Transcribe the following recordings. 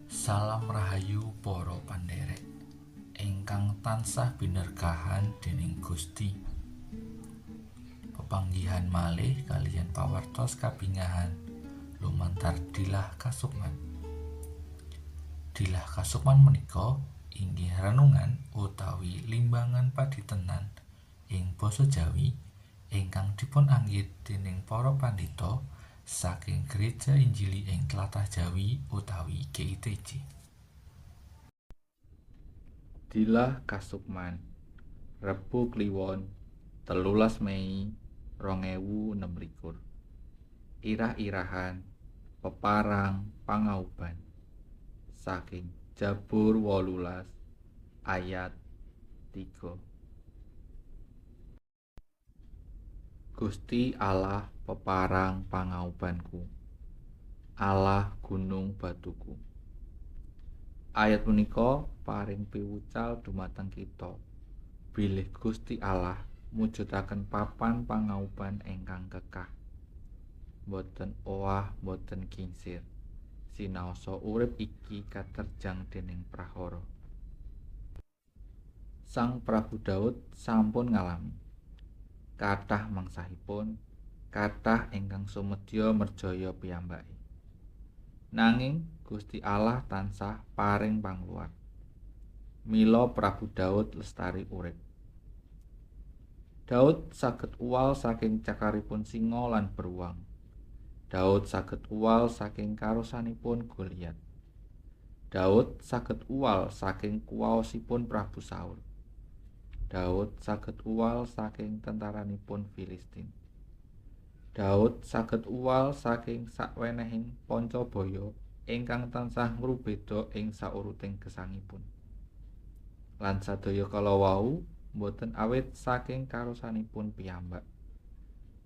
Salam rahayu para pandherek ingkang tansah binerkahan dening Gusti. Pepanggihan malih kaliyan pawartos kabingahan lumantar Dilah Kasukman. Dilah Kasukman menika inggih renungan utawi limbangan padintenan ing basa Jawi ingkang dipun anggit dening para pandhita saking Gereja Injili ing Tlatah Jawi utawi GITJ. Dilah Kasukman, Rebo Kliwon, 13 Mei 2026. Irah-irahan peparang pangauban saking Jabur 18 ayat 3. Gusti Allah peparang pangaubanku, Allah gunung batuku. Ayat punika paring piwucal dumateng kita bilih Gusti Allah mujudaken papan pangauban ingkang kekah, boten owah boten kingsir, sinaosa urip iki katerjang dening prahara. Sang Prabu Daud sampun ngalami kathah mangsahipun, kathah ingkang sumedya merjaya piyambake. Nanging Gusti Allah tansah paring pangluar. Mila Prabu Daud lestari urip. Daud saged uwal saking cakaripun singa lan beruang. Daud saged uwal saking karosanipun Goliat. Daud saged uwal saking kuwaosipun Prabu Saul. Daud saged uwal saking tentaranipun Filistin. Daud saged uwal saking sakwenehing pancabaya ingkang tansah ngrubeda ing sauruting gesangipun. Lan sadaya kala wau boten awit saking karosanipun piyambak,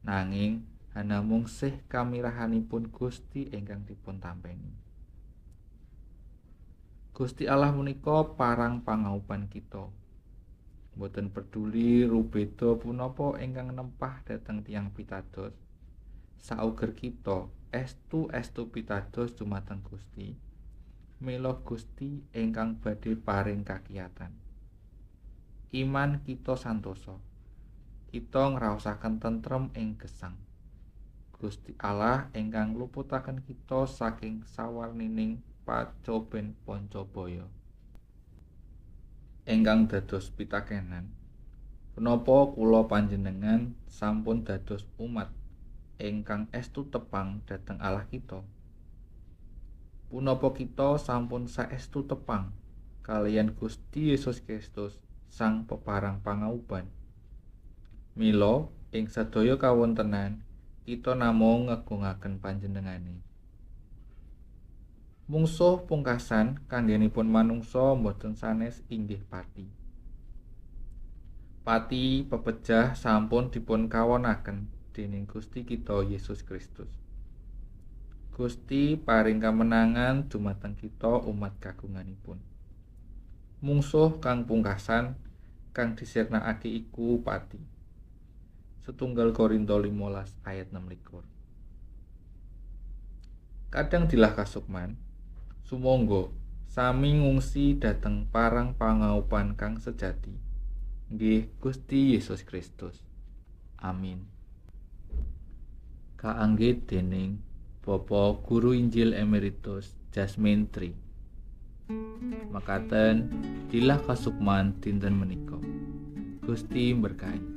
nanging hanamung sih kamirahanipun Gusti ingkang dipun tampeni. Gusti Allah menika parang pangauban kita. Boten peduli rubeda punapa ingkang nempah dhateng tiyang pitados, sauger kita estu-estu pitados dumateng Gusti. Mila Gusti ingkang badhe paring kakiyatan. Iman kita santosa. Kita ngraosaken tentrem ing gesang. Gusti Allah ingkang ngluputaken kita saking sawarnining pacoben pancabaya. Ingkang dados pitakenan, punapa kula panjenengan sampun dados umat ingkang estu tepang dhateng Allah kita? Punapa kita sampun saestu tepang kaliyan Gusti Yesus Kristus Sang Peparang Pangauban? Mila ing sadaya kawontenan kita namung ngegungaken panjenengane. Mungsuh pungkasan kanggenipun manungsa boten sanes inggih pati. Pati pepejah sampun dipun kawonaken dening Gusti kita Yesus Kristus. Gusti paring kamenangan dumateng kita umat kagunganipun. Mungsuh kang pungkasan kang disirnakake iku pati. Setunggal Korinto 15 ayat 26. Kadang Dilah Kasukman, sumangga sami ngungsi dhateng parang pangaupan kang sejati, nggih Gusti Yesus Kristus. Amin. Kaanggit dening Bapak Guru Injil Emeritus Jasmine Tri. Makaten Dilah Kasukman dinten menika. Gusti mberkahi.